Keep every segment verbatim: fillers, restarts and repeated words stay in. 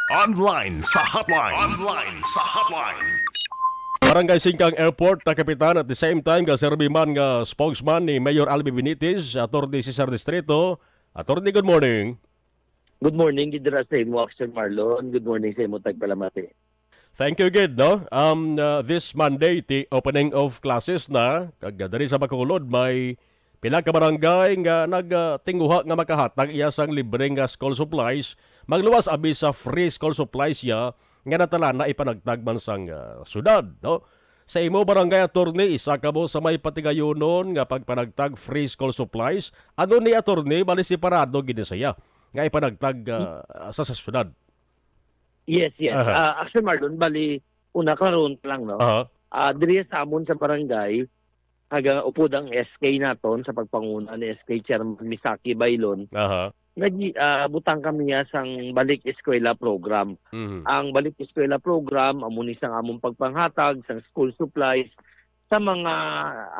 Online sa hotline. Online sa hotline. Barangay Singkang Airport na kapitan, at the same time, kaserbi man nga spokesman ni Mayor Albi Benitez, Attorney Cesar Distrito. Attorney, good morning. Good morning gid dira sa imo, Action Marlon. Good morning sa imo, tagpalamati. Thank you gid, no? Um, uh, this Monday, ti opening of classes na, kag, uh, diri sa Bacolod, may pila ka barangay nga nagtinguha nga makahatag iya sang libre nga school supplies, magluwas abi sa free school supplies ya nga natalana ipanagtag man sang, ah, syudad, no? Sa imo barangay, attorney, isa ka mo sa may patigayonon nga pagpanagtag free school supplies, ano ni attorney, bali separado gid ni siya nga ipanagtag, ah, sa, sa syudad? Yes, yes. Aha. Ah, Action Marlon, bali, una, karon pa lang, no? Aha. Ah, diri sa amon sa barangay, kag upod ang S K naton sa pagpanguna ni S K Chairman Misaki Bailon, Aha. nag-, ah, butang kami niya sang balik eskwela program. Mhm. Ang balik eskwela program amo ni sang among pagpanghatag sang school supplies sa mga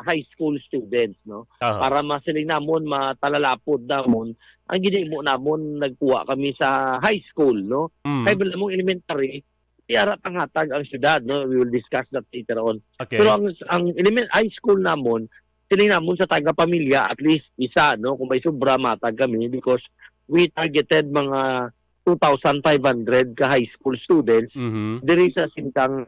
high school students, no? Aha. Para masiling namon matalalapod namon ang ginhimo namon, nagkuha kami sa high school, no? Mm. Kay bala mong elementary, yara panghatag ang syudad, no? We will discuss that later on. Okay. Pero ang, ang elemen-, high school namon, siling namon sa taga pamilya, at least isa, no? Kung may sobra, matag kami because we targeted mga two thousand five hundred ka high school students Mhm. diri sa Singkang,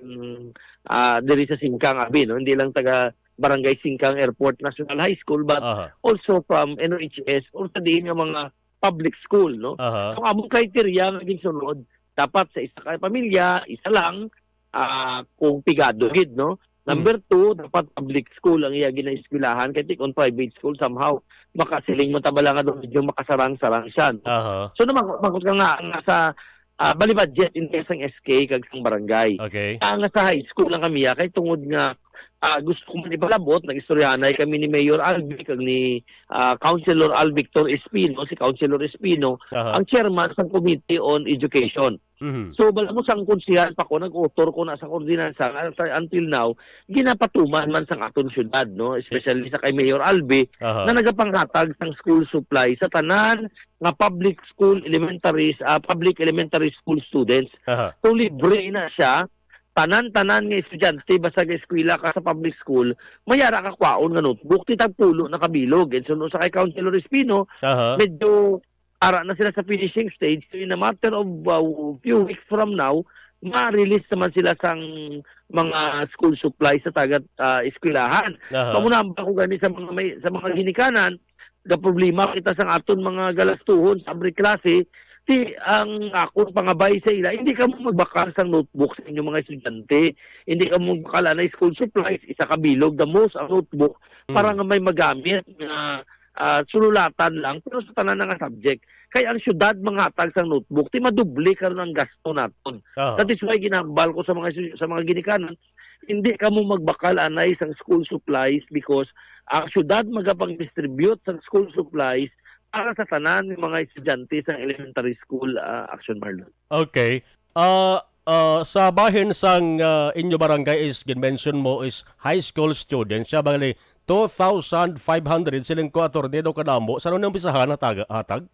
ah, diri sa Singkang abi, no? Hindi lang taga Barangay Singkang Airport National High School, but Aha. also from N O H S or sa diin nga mga public school, no? Aha. Ang among criteria nga ginsunod, dapat sa isa ka pamilya, isa lang, ah, kung pigado gid, no? Number Mm. two, dapat public school ang iya ginaeskwelahan, kay tik on private school, somehow makasiling mo tabala nga daw medyo makasarang-sarang siya, no? Aha. So, naman, makot ka nga, nga sa, ah, bali budget in sang S K kag sang barangay. Okay. Ah, nga sa high school lang kami, ah, kay tungod nga, ah, gusto ko man ipalabot, nag-istoryahanay kami ni Mayor Albi kag ni, ah, Councilor Al Victor Espino, si Councilor Espino, Aha. ang chairman sang Committee on Education. Mhm. So, bala mo sang konsehal pa ko, nag-author ko na sa ordinansa, nga sa, until now, ginapatuman man sang aton syudad, no? Especially sa kay Mayor Albi, Aha. na nagapanghatag sang school supply sa tanan nga public school elementaries, ah, public elementary school students. Aha. So, libre na siya. Tanan-tanan nga estudyante, basta ga-eskwela ka sa public school, mayara ka kwaon nga notebook, ti tagpulo na kabilog. And so, no, sa kay Councilor Espino, Aha. medyo ara na sila sa finishing stage. So, in a matter of, uh, few weeks from now, ma-release naman sila sang mga school supplies sa taga, ah, eskwelahan. Aha. Mamunamba ko gani sa mga may, sa mga ginikanan, ga problema kita sang aton mga galastuhon sa abri klase, ti ang akon pangabay sa ila, hindi kamo magbakal sang notebook sa inyong mga estudyante. Hindi kamo magbakal anay school supplies, isa ka bilog the most ang notebook, Mm. para nga may magamit nga, ah, sululatan lang, pero sa tanan na nga subject. Kay ang syudad manghatag sang notebook, ti madoble karon ang gasto naton. Aha. That is why ginahambal ko sa mga estu-, sa mga ginikanan, hindi kamo magbakal anay sang school supplies because ang syudad magapang-distribute sang school supplies para sa tanan nga mga estudyante sa elementary school, ah, Action Marlon. Okay. Ah, ah, sa bahin sang, ah, inyo barangay is gin-mention mo is high school students siya, bali two thousand five hundred, siling ko, attorney, daw kadamo. Sa ano niya umpisahan, hatag, hatag?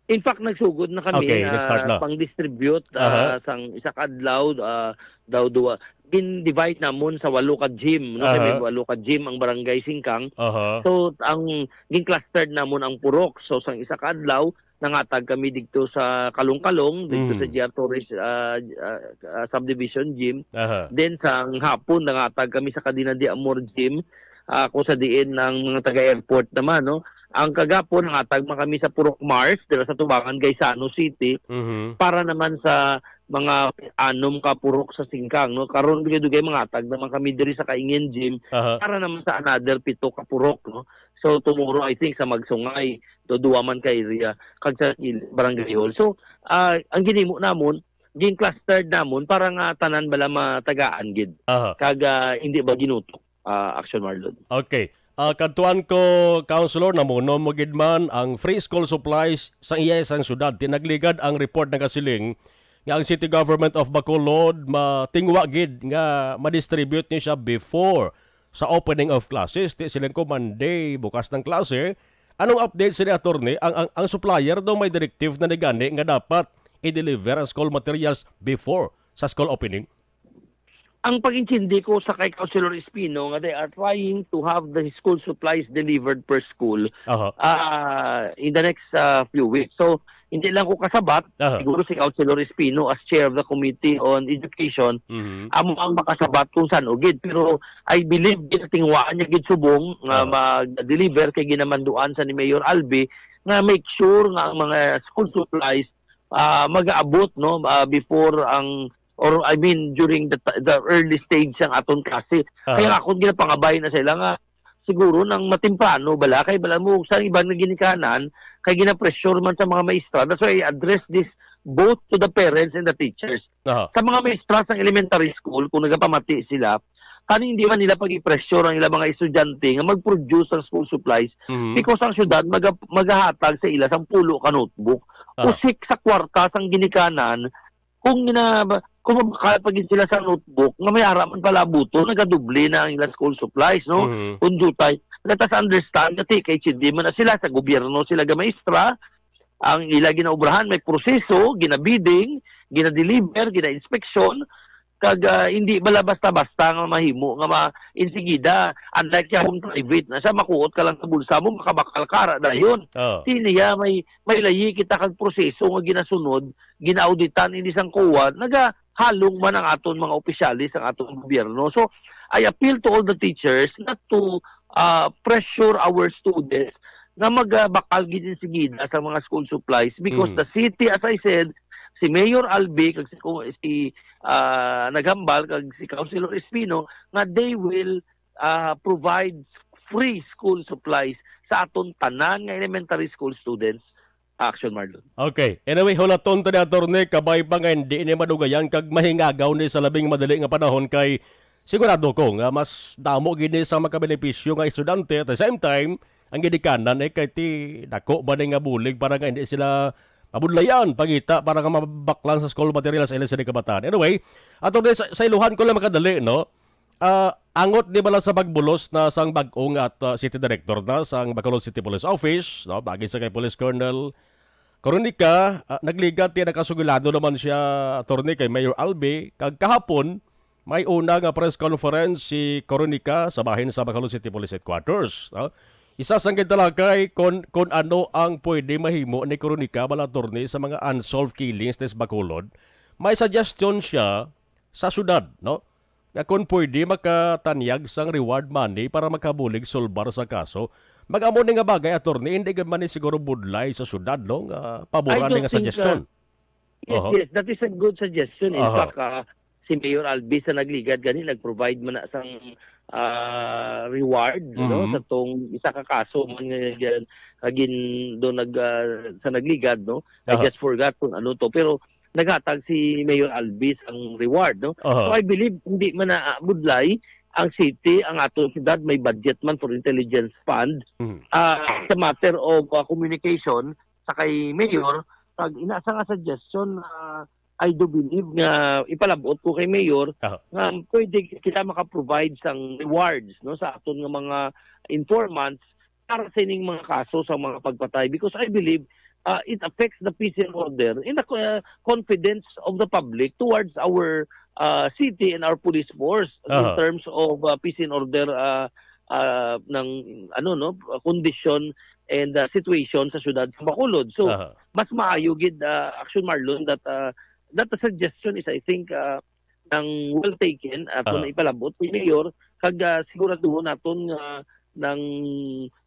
In fact, nagsugod na kami, Okay, ah, nag-start na. pang-distribute, ah, Aha. sang isa ka adlaw, ah, daw duwa. Gin-divide namon sa walo ka gym, no? Kay may Aha. walo ka gym ang Barangay Singkang. Aha. So, ang gin-clustered namon ang Purok. So, sang isa ka adlaw, nangatag kami dito sa Kalong-Kalong, dito Mm. sa G R Torres, ah, ah, ah, Subdivision Gym. Aha. Then, sang hapon, nangatag kami sa Kadina de Amor Gym. Ah, kung sa diin ang mga taga-airport naman, no? Ang kagapon, nangatag man kami sa Purok Mars, dira sa Tubangan, Gaisano City, Mhm. para naman sa mga anom ka purok sa Singkang, no? Karon, dugay-dugay, mangatag naman kami diri sa Kaingin Gym, Aha. para naman sa another pito ka purok, no? So, tomorrow, I think, sa Magsungay, do duwa man ka area, kag sa il-, barangay hall. So, ah, ang ginimo namon, gin-clustered namon para nga tanan bala matagaan gid. Aha. Kag, ah, hindi ba ginutok, ah, Action Marlon? Okay. Ah, kadtuan ko, Councilor, namuno mo gid man ang free school supplies sa iya sang syudad. Tinagligad ang report nagasiling nga ang City Government of Bacolod matingwa gid nga ma-distribute ni siya before sa opening of classes. Ti siling ko Monday, bukas ng klase. Anong update sini, attorney? Ang, ang, ang supplier daw may directive na ni gani nga dapat i-deliver ang school materials before sa school opening? Ang pag-intindi ko sa kay Councilor Espino nga they are trying to have the school supplies delivered per school, Aha. ah, in the next, ah, few weeks. So, hindi lang ko kasabat, Aha. siguro si Councilor Espino as chair of the Committee on Education, Mhm. amo ang makasabat kung saan o gid. Pero I believe ginatinguhaan niya gid subong nga Aha. mag-deliver kay ginamanduan sa ni Mayor Albi nga make sure nga ang mga school supplies, ah, mag-aabot, no, ah, before ang, or I mean, during the, the early stage sang aton klase. Aha. Kaya nga akong ginapangabay na sila nga siguro nang matemprano bala, kay bala mo sa iban nga ginikanan, kay gina-pressure man sa mga maestra. That's why I address this both to the parents and the teachers. Aha. Sa mga maestra sa elementary school, kung nagapamati sila, kani hindi man nila pag-i-pressure ang ilang mga estudyante nga mag-produce ng school supplies Mhm. because ang syudad maga-, magahatag sa ila sang pulo ka notebook. Aha. Usik sa kwarta sang ginikanan, kung gina-, kung mabakal pa gid sila sa notebook, nga may ara man pala abuton, nagadoble na ang ilang school supplies, no? Mhm. Kung dutay, let us understand nga T K H D man na sila, sa gobyerno sila gamaestra, ang ila ginaobrahan, may proseso, ginabidding, ginadeliver, gina-inspeksyon, kag, ah, hindi bala basta-basta nga mahimo nga ma-, insigida, unlike ya kung private na siya, makuot ka lang sa bulsa mo, makabakal ka, ara dayon. Oh. Sini ya, may, may layi kita kag proseso nga ginasunod, ginaauditan, ini sang COA, nagahalong man ang aton mga opisyalis, ang aton gobyerno. So, I appeal to all the teachers not to, ah, pressure our students nga magabakal gid insigida sa mga school supplies because Mm. the city, as I said, si Mayor Albi kag si, si, ah, naghambal kag si Councilor Espino nga they will, ah, provide free school supplies sa aton tanan nga elementary school students. Action, Marlon. Okay. Anyway, hulaton ta ni, Attorney, kabay pa nga hindi ni madugayan kag mahingagaw ni sa labing madali nga panahon kay sigurado ko nga mas damo gid ni sa makabenepisyo nga estudyante. At the same time, ang ginikanan, eh, kay ti dako ba ni nga bulig para nga hindi sila mabudlayan pangita para nga mabaklan sa school materials sa ila sini kabataan. Anyway, Attorney, sa, sa iluhan ko lang makadali, no? Ah, angot di bala sa pagbulos na sang bag-o nga at, ah, city director na sang Bacolod City Police Office, no? Bagi sa kay Police Colonel Coronica, ah, nagligad ti nakasugilado naman siya, Attorney, kay Mayor Albi. Kag kahapon, may una nga press conference si Coronica sa bahin sa Bacolod City Police Headquarters, no? Isa sang gintalakay kon, kon ano ang pwede mahimo ni Coronica bala, Attorney, sa mga unsolved killings sa Bacolod. May suggestion siya sa syudad, no? Nga kung pwede makatanyag sang reward money para makabulig sulbar sa kaso. Mag-amo ni nga bagay, Attorney, hindi gid man ni siguro budlay sa syudad, no? Nga paboran ni nga suggestion. Yes, Oho. yes, that is a good suggestion. In Oho. fact, ah, si Mayor Albi sa nagligad gani nag-provide man na sang, ah, reward, no, Mhm. sa tong isa ka kaso man nga, nga, nga gin-, do nag, ah, sa nagligad, no? I Oho. just forgot kung ano to, pero naghatag si Mayor Albi sang reward, no? Oho. So, I believe hindi man na, ah, budlay ang city, ang aton syudad may budget man for intelligence fund. Mhm. Ah, sa matter of, ah, communication sa kay Mayor, pag ina sa nga suggestion, ah, I do believe nga ipalabot ko kay Mayor Aha. nga pwede kita maka-provide sang rewards, no, sa aton nga mga informants para sa ining mga kaso sa mga pagpatay, because I believe, ah, it affects the peace and order in the, ah, confidence of the public towards our, ah, city and our police force in Aha. terms of, ah, peace and order, ah, ah, ng, ano, no, kondisyon and, ah, situation sa siyudad sa Bacolod. So, Aha. mas maayo gid, ah, Action Marlon, that, ah, that suggestion is, I think, ah, nang well taken at Aha. na ipalabot ni Mayor, kag, ah, siguraduhon naton nga nang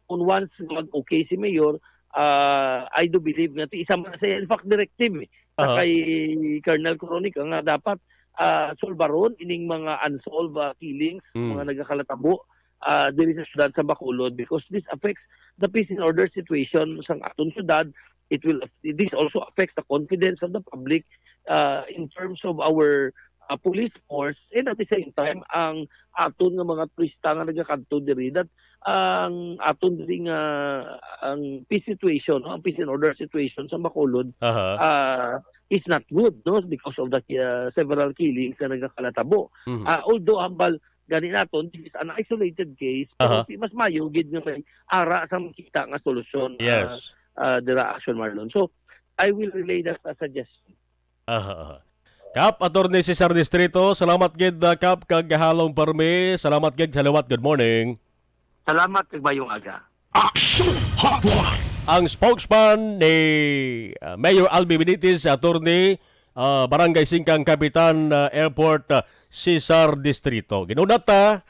kung once mag-okay si Mayor, ah, I do believe nga ti isa man sa, in fact, directive, eh, sa Aha. kay Colonel Coronica nga dapat, ah, sulbaron ining mga unsolved, ah, killings, Mm. mga nagakalatabo, ah, diri sa siyudad sa Bacolod, because this affects the peace and order situation sang aton siyudad. It will, this also affects the confidence of the public, ah, in terms of our, ah, police force, and at the same time, ang aton nga mga turista nga nagakadto diri, that ang aton diri nga, ang peace situation, no, ang peace and order situation sa Bacolod, Aha. ah, is not good, no, because of the, ah, several killings nga nagakalatabo. Mhm. Ah, although hambal gani naton, this is an isolated case, pero Aha. ti-, mas mayo gid nga may ara sa makita nga solusyon, ah, Yes. ah, dira, Action Marlon. So, I will relay that as a suggestion. Aha, aha. Kap, Attorney Cesar Distrito, salamat gid, ah, Kap, kag halong permi. Salamat gid sa liwat. Good morning. Salamat kag mayong aga. Action Hotline. Ang spokesman ni, ah, Mayor Albi Benitez, Attorney, ah, Barangay Singkang Kapitan, ah, Airport, ah, Cesar Distrito. Ginunat ta